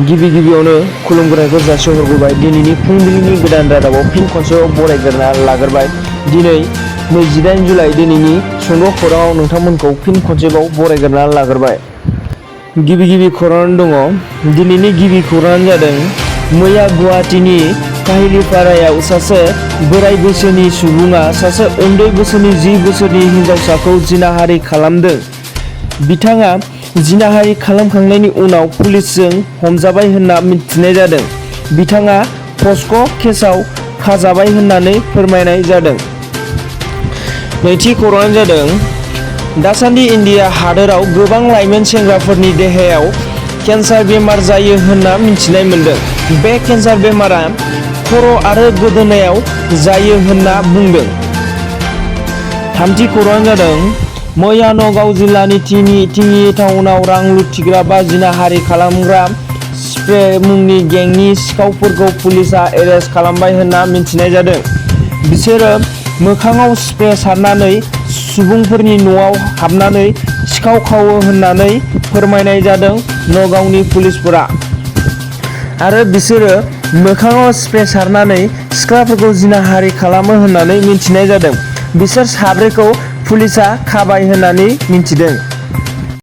गिबियावनो खुलुमनायखौ जासिहरबाय। दिनैनि फुंबिलिनि गोदान रादाबाव फिन खनसेबाव बरायग्रोना लाग्रोबाय। दिनै 28 जुलाइ दिनैनि सुंद' खौराङाव नोंथांमोनखौ फिन खनसेबाव बरायग्रोना लाग्रोबाय। गिबि खौरां दङ। दिनैनि गिबि खौराङानो जादों मैया गुवाहाटीनि काहिलिपारायाव सासे बोराय बैसोनि सुबुङा सासे उन्दै बोसोरनि 10 बोसोरनि हिनजावसाखौ जिनाहारि खालामदों। बिथाङा जिनाहारि खालामखांनायनि उनाव पुलिसजों हमजाबाय होनना मिथिनाय जादों। बिथाङा पस्क' केसआव खाजाबाय होननानै फोरमायनाय जादों। नैथि खौराङानो जादों दासान्दि इन्डिया हादोराव गोबां लाइमोन सेंग्राफोरनि देहायाव केन्सार बेमार जायो होनना मिथिनाय मोन्दों। बे केन्सार बेमारा खर' आरो गोदोनायाव जायो होनना बुंदों। थामथि खौराङानो जादों मैया नगाव जिल्लानि तिङि टाउनाव रां लुथिग्रा बा जिनाहारि खालामग्रा स्प्रे मुंनि गेंनि सिखावफोरखौ पुलिसआ एरेस्ट खालामबाय होनना मिथिनाय जादों। बिसोरो मोखाङाव स्प्रे सारनानै सुबुंफोरनि न'आव हाबनानै सिखाव खावो होननानै फोरमायनाय जादों नगावनि पुलिसफोरा। आरो बिसोरो मोखाङाव स्प्रे सारनानै सिख्लाफोरखौ जिनाहारि खालामो होननानै मिथिनाय जादों। बिसोर साब्रैखौ पुलिसआ खाबाय होननानै मिथिदों।